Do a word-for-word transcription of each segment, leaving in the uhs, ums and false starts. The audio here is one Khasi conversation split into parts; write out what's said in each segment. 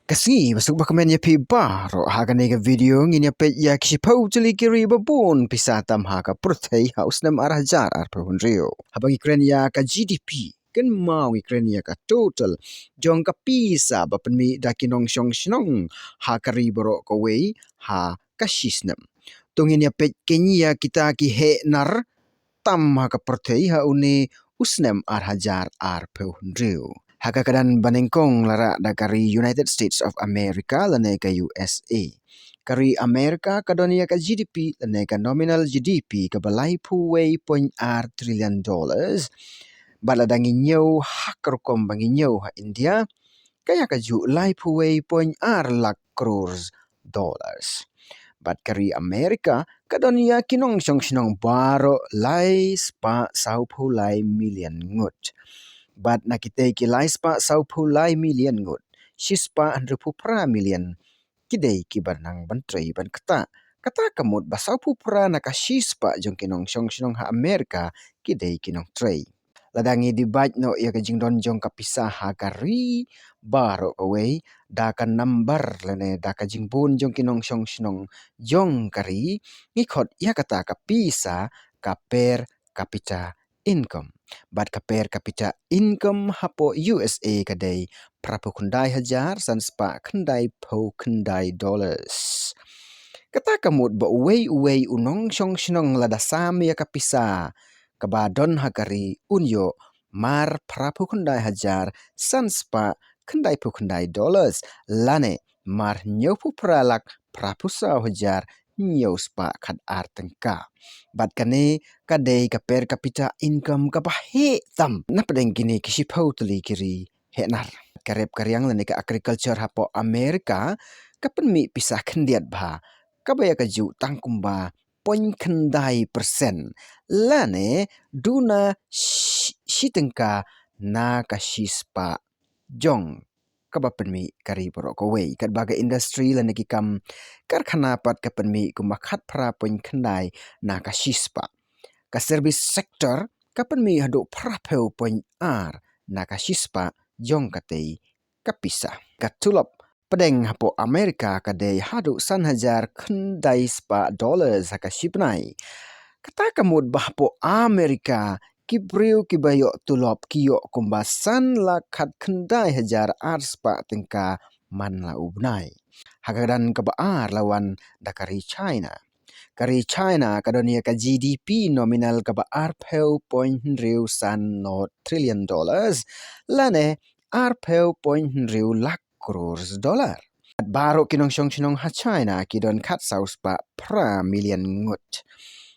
Ka sngi ba suk ba kmen ïa phi baroh, ha kane ka video ngin ïa peit ïa ki shiphew tylli ki ri ba bun pisa tam ha ka pyrthei ha u snem ar hajar arphew hynriew. Haba ngi kren ïa ka G D P, kynmaw ngi kren ïa ka total jong ka pisa ba pynmih da ki nongshong shnong ha ka ri baroh kawei ha ka shi snem. To ngin ïa peit keiñ ïa kita ki heh nar tam ha ka pyrthei ha une u snem ar hajar arphew hynriew. Ha ka kyrdan ba nyngkong la rah da ka ri United States of America lane ka U S A. Ka ri America ka don ïa ka G D P lane ka nominal G D P kaba laiphew wei point ar trillion dollars. Bad lada ngi ñiew ha ka rukom ba ngi ñiew ha India, ka ïa kajuh laiphew wei point ar lak crores dollars. Bad ka ri America ka don ïa ki nongshong shnong baroh lai spah sawphew lai million ngut. Bad na kitei ki lai spah sawphew lai million ngut, shi spah hynriewphew phra million ki dei kiba nang ban trei ban ktah. Kata ka mut ba sawphew phra na ka shi spah jong ki nongshong shnong ha America ki dei ki nongtrei. Lada ngi divide noh ïa ka jingdon jong ka pisa ha ka ri baroh kawei da ka number lane da ka jingbun jong ki nongshong shnong jong ka ri, ngi khot ïa kata ka pisa ka per capita income. Bad ka per capita income hapoh U S A ka dei phraphew khyndai hajar san spah khyndaiphew khyndai dollars. Kata ka mut ba uwei uwei u nongshong shnong lada sam ïa ka pisa kaba don ha ka ri un ïoh mar phraphew khyndai hajar san spah khyndaiphew khyndai dollars lane mar hynñiewphew phra lak phraphew saw hajar hynñiew spah khat ar tyngka. Bad kane ka dei ka per capita income kaba heh tam na pdeng kine ki shiphew tylli ki ri heh nar. Ka rep ka riang lane ka agriculture hapoh America ka pynmih pisa khyndiat bha, kaba ïa kajuh tang kumba point khyndai percent lane duna shi, shi tyngka na ka shi spah jong kaba pynmih ka ri baroh kawei. Katba ka industry lane ki kam karkhana pat ka pynmih kumba khatphra point khyndai na ka shi spah. Ka service sector ka pynmih haduh phraphew point ar na ka shi spah jong katei ka pisa. Ka tulop pdeng hapoh America ka dei haduh san hajar khyndai spah dollars ha ka shi bnai. Kata ka mut ba hapoh America ki briew kiba ïoh tulop ki ïoh kumba san lak khat khyndai hajar ar spah tyngka man la u bnai. Ha ka kyrdan kaba ar la wan da ka ri China. Ka ri China ka don ïa ka G D P nominal kaba arphew point hynriew san not trillion dollars lane arphew point hynriew lak crores dollar. Baroh ki nongshong shnong ha China ki don khatsaw spah phra million ngut.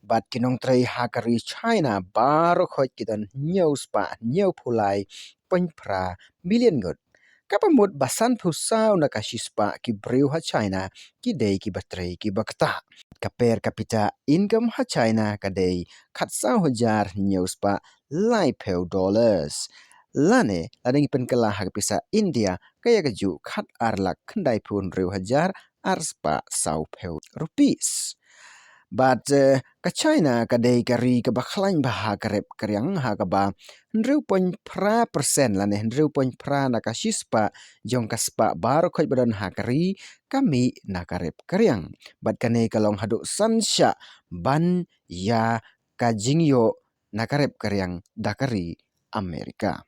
Bad ki nongtrei ha ka ri China baroh khoit ki don hynñiew spah hynñiewphew lai point phra million ngut. Kaba mut ba sanphew saw na ka shi spah ki briew ha China ki dei kiba trei kiba ktah. Ka per capita income ha China ka dei khatsaw hajar hynñiew spah laiphew dollars. Lane lada ngi pynkylla ha ka pisa India ka ïa kajuh khat ar lak khyndaiphew hynriew hajar ar spah sawphew rupees. Bad, eh, ka China ka dei ka ri kaba khlaiñ bha ha ka rep ka riang, ha kaba hynriew point phra percent lane hynriew point phra na ka shi spah jong ka spah baroh khoit ba don ha ka ri ka mih na ka rep ka riang. Bad kane ka long haduh san shah ban ïa ka jingïoh na ka rep ka riang da ka ri America.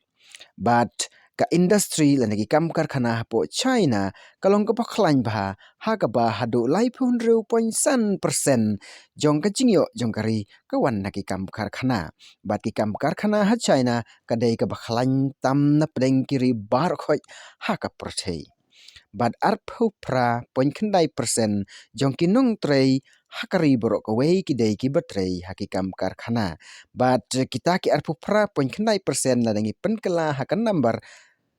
Bad ka industry lane ki kam karkhana hapoh China ka long kaba khlaiñ bha, ha kaba haduh laiphew hynriew point san percent jong ka jingïoh jong ka ri ka wan na ki kam karkhana. Bad ki kam karkhana ha China ka dei kaba khlaiñ tam na pdeng ki ri baroh khoit ha ka pyrthei. Bad arphew phra point khyndai percent jong ki nongtrei ha ka ri baroh kawei ki dei kiba trei ha ki kam karkhana. Bad kita ki arphew phra point khyndai percent lada ngi pynkylla ha ka number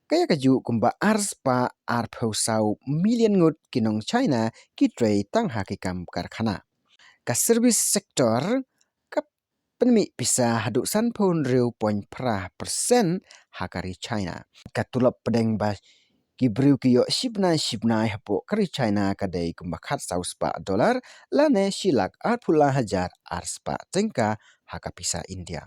ka ïa kajuh kumba ar spah arphew saw million ngut ki nong China ki trei tang ha ki kam karkhana. Ka service sector ka pynmih pisa haduh sanphew hynriew point phra percent ha ka ri China. Ka tulop pdeng ba ki briew ki ïoh shibnai shibnai hapoh ka ri China ka dei kumba khatsaw spah dollar lane shi lak arphew lai hajar ar spah tyngka ha ka pisa India.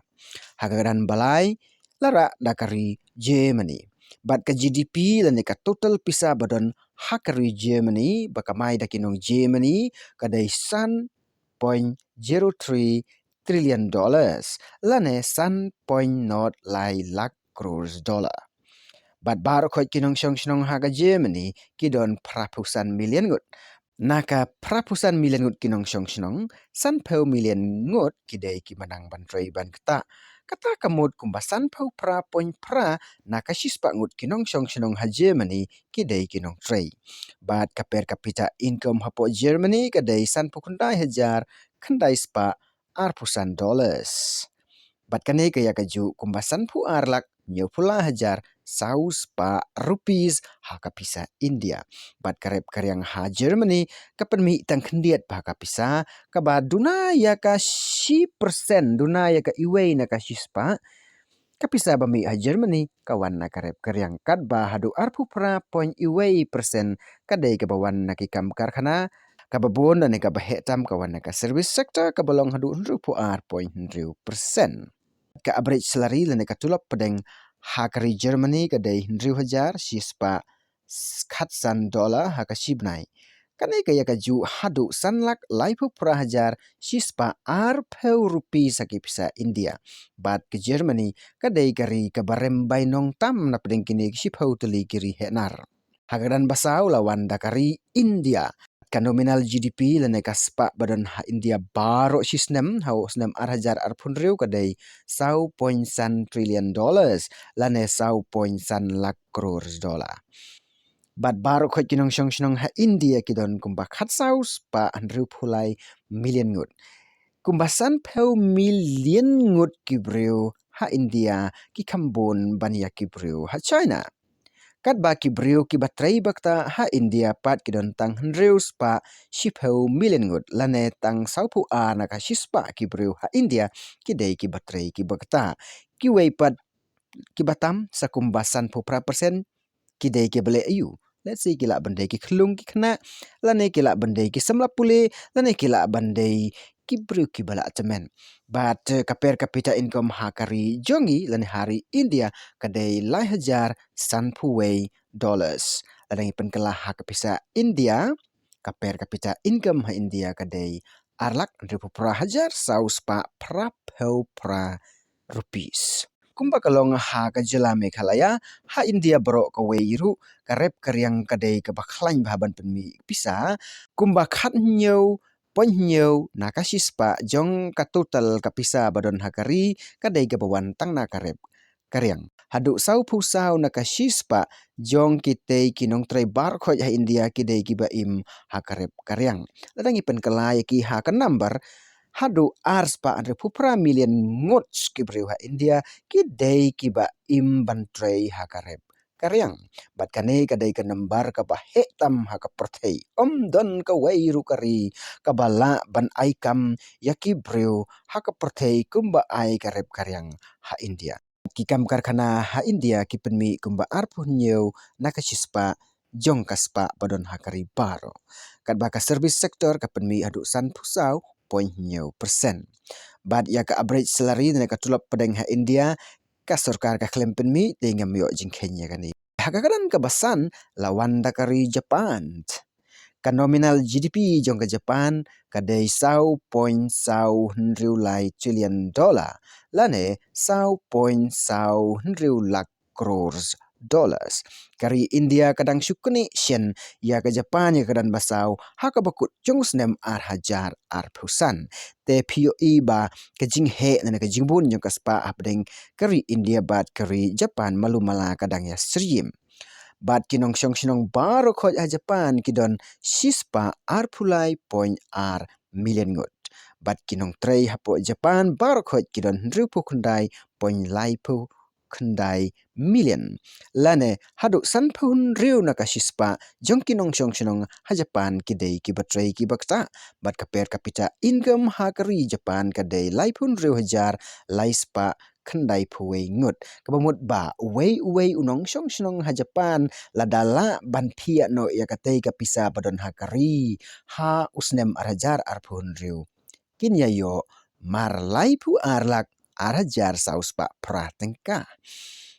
Ha ka kyrdan ba lai la rah da ka ri Germany. Bad ka G D P lane ka total pisa ba don ha ka ri Germany ba kamai da ki nong Germany ka dei san point zero three trillion dollars lane san point nought lai lak crores dollar. Bad baroh khoit ki nongshong shnong ha ka Germany ki don phra phew san million ngut. Na ka phra phew san million ngut ki nongshong shnong, san phew million ngut ki dei kiba nang ban trei ban ktah. Kata ka mut kumba san phew phra point phra na ka shispah ngut ki nongshong shnong ha Germany ki dei ki nongtrei. Bad ka per capita income hapoh Germany ka dei san phew khyndai hajar khyndai spah ar phew san dollars. Bad kane ka ïa kajuh kumba san phew ar lak hynñiew phew lai hajar saw spah rupees ha ka pisa India. Bad ka rep ka riang ha Germany ka pynmih tang khyndiat bha ka pisa, kaba duna ïa ka shi percent, duna ïa ka iwei na ka shispah ka pisa ba mih ha Germany ka wan na ka rep ka riang, katba haduh ar phew phra point iwei percent ka dei kaba wan na ki kam karkhana, kaba bun lane kaba heh tam ka wan na ka service sector kaba long haduh hynriew phew ar point hynriew percent. Ka average salary lane ka tulop pdeng ha ka ri Germany ka dei hynriew hajar shispah khatsan dollar ha ka shi bnai. Kane ka ïa kajuh haduh san lak lai phew phra hajar shispah ar phew rupees ha ki pisa India. Bad ka Germany ka dei ka ri kaba rem bainong tam na pdeng kine ki shiphew tylli ki ri heh nar. Ha ka kyrdan ba saw la wan da ka ri India. Ka nominal G D P lane ka spah ba don ha India baroh shi snem, ha u snem ar hajar ar phew hynriew ka dei saw point san trillion dollars lane saw point san lak crores dollar. Bad baroh khoit ki nongshong shnong ha India ki don kumba khatsaw spah hynriew phew lai million ngut. Kumba san phew million ngut ki briew ha India ki kham bun ban ïa ki briew ha China. Katba ki briew kiba trei ba ktah ha India pat ki don tang hynriew spah shiphew million ngut lane tang saw phew ar na ka shispah ki briew ha India ki dei kiba trei kiba ktah. Kiwei pat kiba tam sa kumba san phew phra percent ki dei kiba leh aiu. Let's say ki lah ban dei ki khyllung ki khynnah, lane ki lah ban dei ki samla pule, lane ki lah ban dei ki briew kiba lah tymmen. Bad eh, ka per capita income ha ka ri jong ngi lane ha ri India ka dei lai hajar san phew wei dollars. Lada ngi pynkylla ha ka pisa India, ka per capita income ha India ka dei ar lak hynriew phew phra hajar saw spah phra phew phra rupees. Kumba ka long ha ka jylla Meghalaya, ha India baroh kawei ruh ka rep ka riang ka dei kaba khlaiñ bha ban pynmih pisa, kumba khathynñiew point hynñiew na ka shispah jong ka total ka pisa ba don ha ka ri ka dei kaba wan tang na ka rep ka riang. Haduh saw phew saw na ka shispah jong kitei ki nongtrei baroh khoit ha India ki dei kiba im ha ka rep ka riang. Lada ngi pynkylla ïa ki ha ka number, haduh ar spah hynriew phew phra million ngut ki briew ha India ki dei kiba im ban trei ha ka rep ka riang. Bad kane ka dei ka number kaba heh tam ha ka pyrthei. Ym don kawei ruh ka ri kaba lah ban ai kam ïa ki briew ha ka pyrthei kumba ai ka rep ka riang ha India. Ki kam karkhana ha India ki pynmih kumba ar phew hynñiew na ka shispah jong ka spah ba don ha ka ri baroh. Katba ka service sector ka pynmih haduh san phew saw point hynñiew percent. Bad ïa ka average salary ne ka tulop pdeng ha India, ka sorkar ka khlem pynmih te ngam ïoh jingkheiñ ïa kane. Ha ka kyrdan kaba san la wan da ka ri Japan. Ka nominal G D P jong ka Japan ka dei saw point saw hynriew lai trillion dollar lane saw point saw hynriew lak crores dollars. Ka ri India ka dang shu knieh shen ïa ka Japan ïa ka kyrdan ba saw ha kaba kut jong u snem ar hajar ar phew san. Te phi ïohi ba ka jingheh ne ka jingbun jong ka spah hapdeng ka ri India bad ka ri Japan malu mala ka dang ïa syriem. Bad ki nongshong shnong baroh khoit ha Japan ki don shispah ar phew lai point ar million ngut. Bad ki nongtrei hapoh Japan baroh khoit ki don hynriew phew khyndai point lai phew khyndai million. Lane haduh san phew hynriew na ka shispah jong ki nongshong shnong ha Japan ki dei kiba trei kiba ktah. Bad ka per capita income ha ka ri Japan ka dei lai phew hynriew hajar lai spah khyndai phew wei ngut. Kaba mut ba uwei uwei u nongshong shnong ha Japan lada lah ban phiah noh ïa katei ka pisa ba don ha ka ri ha u snem ar hajar ar phew hynriew, kin ïa ïoh mar lai phew ar lak ar hajar saw spah phra tyngka.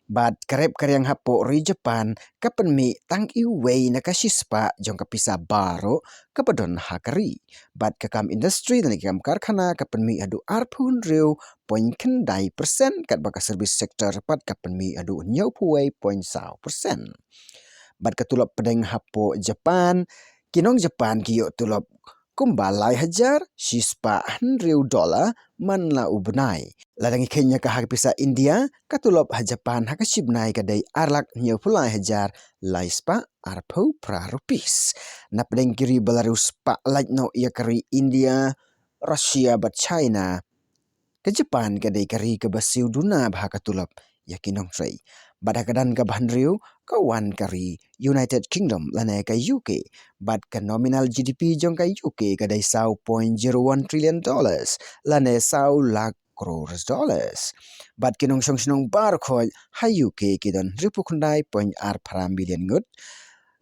Bad ka rep ka riang hapoh ri Japan ka pynmih tang iwei na ka shispah jong ka pisa baroh kaba don ha ka ri. Bad ka kam industry lane ka kam karkhana ka pynmih haduh arphew hynriew point khyndai percent, katba ka service sector pat ka pynmih haduh hynñiewphew wei point saw percent. Bad ka tulop pdeng hapoh Japan, ki nong Japan ki ïoh tulop kumba lai hajar shispah hynriew dollar man la u bnai. Lada ngi kheiñ ïa ka ha ka pisa India, ka tulop ha Japan ha ka shi bnai ka dei ar lak hynñiewphew lai hajar lai spah arphew phra rupees. Na pdeng ki ri ba la riewspah lait noh ïa ka ri India, Russia bad China, ka Japan ka dei ka ri kaba siew duna bha ka tulop ïa ki nongtrei. Bad ha ka dang kaba hynriew ka wan ka ri United Kingdom lane ka U K. Bad ka nominal G D P jong ka U K ka dei saw point zero one trillion dollars lane saw lak crores dollars. Bad ki nongshong shnong baroh khoit ha U K ki don hynriewphew khyndai point ar phra million ngut.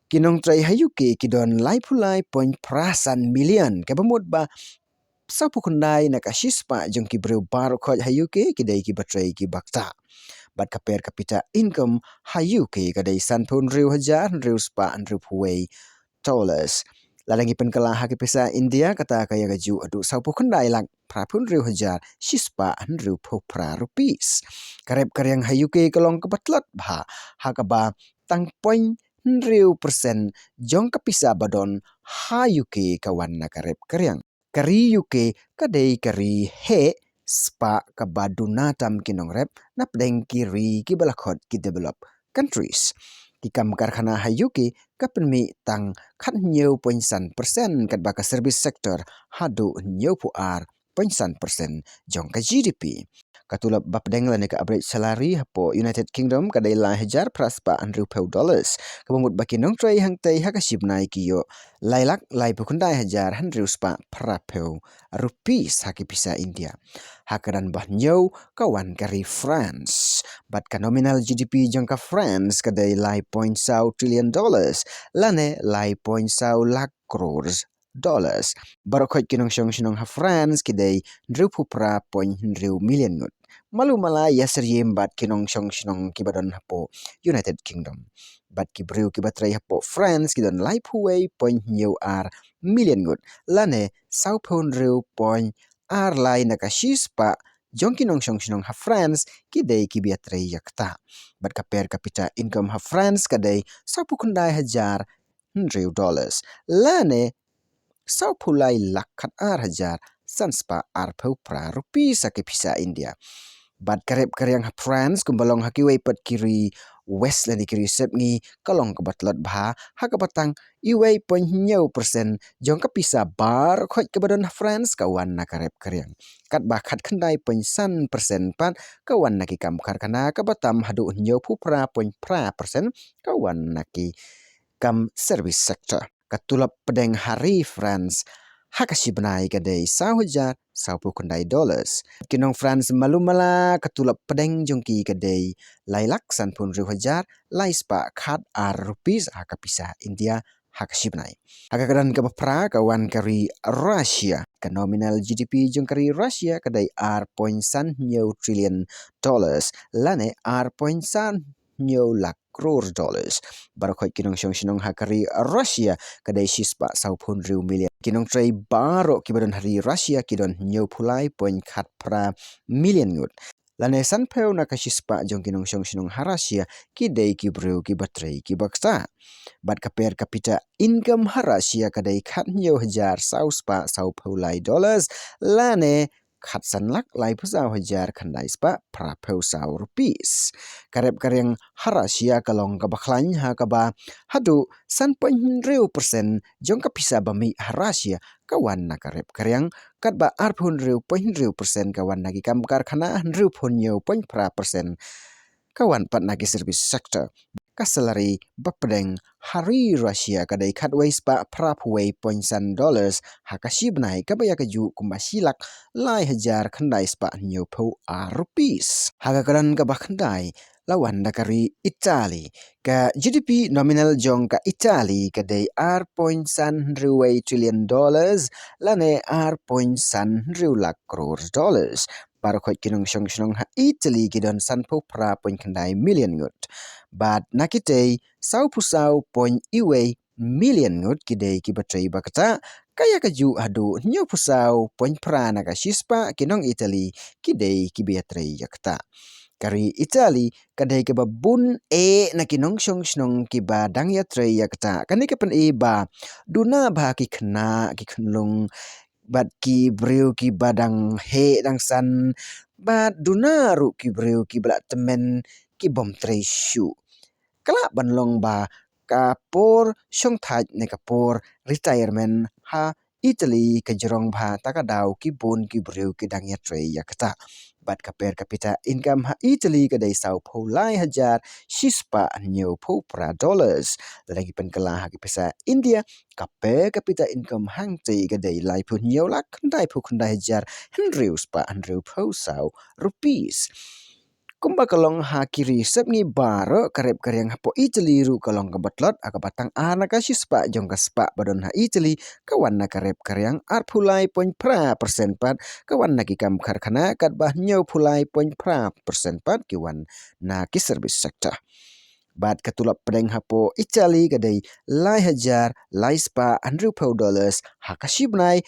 Ki nongtrei ha U K ki don laiphew lai point phra san million, kaba mut ba sawphew khyndai na ka shispah jong ki briew baroh khoit ha U K ki dei kiba trei kiba ktah. Bad ka per capita income ha U K ka dei sanphew hynriew hajar hynriew spah hynriewphew wei dollars. Lada ngi pynkylla ha ka pisa India, kata ka ïa kajuh haduh sawphew khyndai lak phraphew hynriew hajar shispah hynriewphew phra rupees. Ka rep ka riang ha U K ka long kaba tlot bha, ha kaba tang point hynriew percent jong ka pisa ba don ha U K ka wan na ka rep ka riang. Ka ri U K ka dei ka ri heh spah kaba duna tam ki nongrep na pdeng ki ri kiba la khot ki developed countries. Ki kam karkhana ha U K ka pynmih tang khathynñiew point san percent, katba ka service sector haduh hynñiewphew ar point san percent jong ka G D P. Ka tulop ba pdeng lane ka average salary hapoh United Kingdom ka dei lai hajar phra spah hynriewphew dollars, kaba mut ba ki nongtrei hangtei ha ka shi bnai ki ïoh lai lak laiphew khyndai hajar hynriew spah phraphew rupees ha ki pisa India. Ha ka dang ba hynñiew ka wan ka ri France. Bad ka nominal G D P jong ka France ka dei lai point saw trillion dollars lane lai point saw lak crores dollars. Baroh khoit ki nongshong shnong ha France ki dei hynriewphew phra point hynriew million ngut. Malu mala ïa syriem bad ki nongshong shnong kiba don hapoh United Kingdom. Bad ki briew kiba trei hapoh France ki don laiphew wei point hynñiew ar million ngut lane sawphew hynriew point ar lai na ka shispah jong ki nongshong shnong ha France ki dei kiba ïatrei ïa ktah. Bad ka per capita income ha France ka dei sawphew khyndai hajar hynriew dollars lane sawphew lai lak khat ar hajar san spah arphew phra rupees ha ki pisa India. Bad ka rep ka riang ha France kumba long ha kiwei pat ki ri West lane ki ri sepngi ka long kaba tlot bha, ha kaba tang iwei point hynñiew percent jong ka pisa baroh khoit kaba don ha France ka wan na ka rep ka riang. Katba khatkhyndai point san percent pat ka wan na ki kam karkhana, kaba tam haduh hynñiewphew phra point phra percent ka wan na ki kam service sector. Ka tulop pdeng ha ri France ha ka shi bnai ka dei saw hajar sawphew khyndai dollars. Ki nong France malu mala ka tulop pdeng jong ki ka dei lai lak sanphew hynriew hajar lai spah khat ar rupees ha ka pisa India ha ka shi bnai. Ha ka kyrdan kaba phra ka wan ka ri Russia. Ka nominal G D P jong ka ri Russia ka dei ar point san hynñiew trillion dollars lane ar point san hynñiew lak crore dollars. Baroh khoit ki nongshong shnong ha ka ri Russia ka dei shispah sawphew hynriew million. Ki nongtrei baroh kiba don ha ri Russia ki don hynñiewphew lai point khat phra million ngut. Lane sanphew na ka shispah jong ki nongshong shnong ha Russia ki dei ki briew kiba trei kiba ktah. Bad ka per capita income ha Russia ka dei khathynñiew hajar saw spah sawphew lai dollars lane khatsan lak laiphew saw hajar khyndai spah phraphew saw rupees. Ka rep ka riang ha Russia ka long kaba khlaiñ, ha kaba haduh san point hynriew percent jong ka pisa ba mih ha Russia ka wan na ka rep ka riang, katba arphew hynriew point hynriew percent ka wan na ki kam karkhana, hynriewphew hynñiew point phra percent ka wan pat na ki service sector. Ka salary ba pdeng ha ri Russia ka dei khatwei spah phraphew wei point san dollars ha ka shi bnai, kaba ïa kajuh kumba shi lak lai hajar khyndai spah hynñiewphew ar rupees. Ha ka kyrdan kaba khyndai la wan da ka ri Italy. Ka G D P nominal jong ka Italy ka dei ar point san hynriew wei trillion dollars lane ar point san hynriew lak crore dollars. Baroh ki nongshong shnong ha Italy ki don sanphew phra point khyndai million ngut. Bad na kitei, sawphew saw point wei million ngut ki dei kiba trei ba ktah, ka ïa kajuh haduh hynñiewphew saw point phra na ka shispah ki nong Italy ki dei kiba ïatrei ïa ktah. Ka ri Italy ka dei kaba bun eh na ki nongshong shnong kiba dang ïatrei ïa ktah. Kane ka pyni ba duna ba ki khynnah ki khunlung bad ki briew kiba dang heh dang san bad duna ruh ki briew kiba la tymmen ki bym trei shuh. Ka lah ban long ba ka por shongthait ne ka por retirement ha Italy ka jrong bha, ta ka daw ki bun ki briew ki dang ïatrei ïa ktah. Bad ka per capita income ha Italy ka dei sawphew lai hajar shispah hynñiewphew phra dollars. Lada ngi pynkylla ha ki pisa India, ka per capita income hangtei ka dei laiphew hynñiew lak khyndaiphew khyndai hajar hynriew spah hynriewphew saw rupees. Kumba ka long ha ki ri sepngi baroh, ka rep ka riang hapoh Italy ruh ka long kaba tlot, ha kaba tang ar na ka shispah jong ka spah ba don ha Italy ka wan na ka rep ka riang, arphew lai point phra percent pat ka wan na ki kam karkhana, katba hynñiewphew lai point phra percent pat ki wan na ki service sector. Bad ka tulop pdeng hapoh Italy ka dei lai hajar lai spah hynriewphew dollars ha ka shi bnai.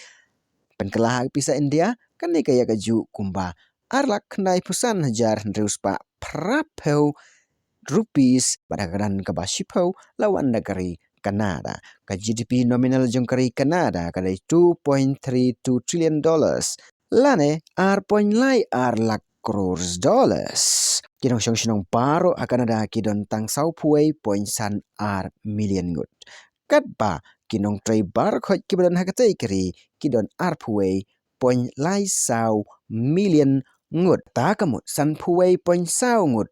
Pynkylla ha ka pisa India, kane ka ïa kajuh kumba ar lak khyndaiphew san hajar hynriew spah phraphew rupees, bad ha ka kyrdan kaba shiphew la wan da ka ri Canada. Ka G D P nominal jong ka ri Canada ka dei two point three two trillion dollars, lane ar point lai ar lak crores dollars. Ki nongshong shnong baroh ha Canada ki don tang sawphew wei point san ar million ngut. Katba ki nongtrei baroh kiba don ha katei ka ri ki don arphew wei point lai saw million ngut. Ta ka mut sanphew wei point saw ngut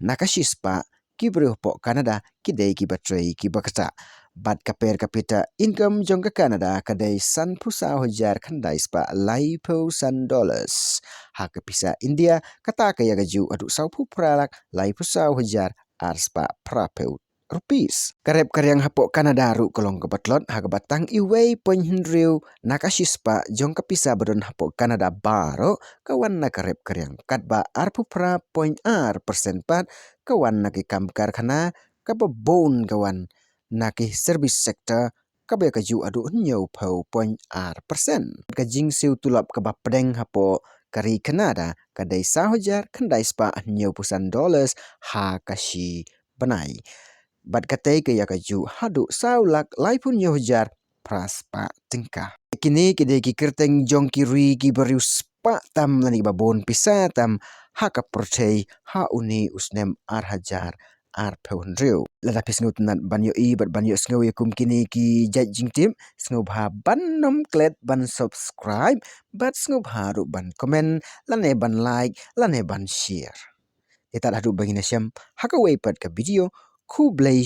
na ka shispah ki briew hapoh Canada ki dei kiba trei kiba ktah. Bad ka per capita income jong ka Canada ka dei sanphew saw hajar khyndai spah laiphew san dollars. Ha ka pisa India, kata ka ïa kajuh haduh sawphew phra lak laiphew saw hajar ar spah phraphew rupees. Ka rep ka riang hapoh Canada ruh ka long kaba tlot, ha kaba tang uwei point hynriew na ka shispah jong ka pisa ba don hapoh Canada baroh ka wan na ka rep ka riang, katba arphew phra point ar percent pat ka wan na ki kam karkhana, kaba bun ka wan na ki service sector, kaba ïa kajuh haduh hynñiewphew point ar percent. Ka jingsiew tulop kaba pdeng hapoh ka ri Canada ka dei saw hajar khyndai spah hynñiewphew san dollars ha ka shi bnai. Bad katei ka ïa kajuh haduh saw lak laiphew hynñiew hajar phra spah tyngka. Kine ki dei ki kyrteng jong ki ri kiba riewspah tam lane kiba bun pisa tam ha ka pyrthei ha une u snem ar hajar arphew hynriew. Lada phi sngewtynnat ban ïohi bad ban ïohsngew ïa kum kine ki jait jingtip, sngewbha ban nym klet ban subscribe, bad sngewbha ruh ban comment, lane ban like, lane ban share. Te tad haduh ba ngin ïashem ha kawei pat ka video, khublei